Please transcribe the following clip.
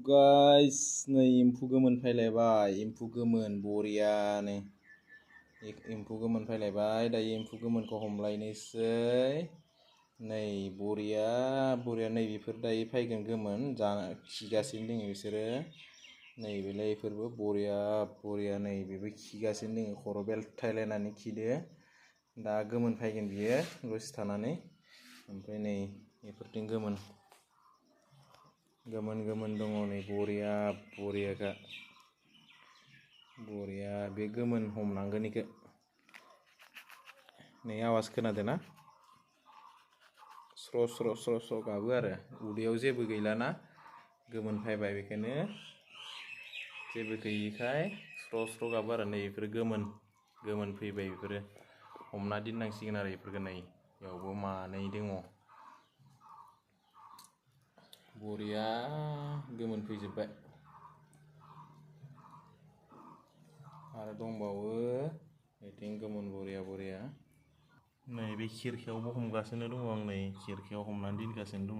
guys नै एम्फौ गोमोन फैलायबाय एम्फौ गोमोन बरियानो एम्फौ गोमोन फैलायबाय दायो एम्फौ गोमोनखौ हमलायनोसै नै बरिया नै बेफोर दायो फैगोन गोमोन खिगासिनो दङ बिसोरो नै बेलाय बेफोरबो बरिया नै बेबो खिगासिनो दङ खर' बेलथायलायनानै खिदो दा गोमोन फैगोन बियो दसे थानानै ओमफ्राय नै बेफोरथिं गोमोन दङ नै बरियाखा बरिया बे गोमोन हमनांगोन इखो नै आवाज खोनादों ना स्र' गाबो आरो उदैयाव जेबो गैलाना गोमोन फैबाय बेखायनो जेबो गैयिखाय स्र' गाबो आरो नै बेफोर गोमोन फैबाय बेफोरो हमना दोननांसिगोन आरो बेफोरखौ नै बेयावबो मानै दङ बरिया गोमोन फैजोब्बाय आरो दंबावो बेथिं गोमोन बरिया नै बे खिरखियावबो हमगासिनो दङ आं नै खिरखियाव हमनानै दोनगासिनो दङ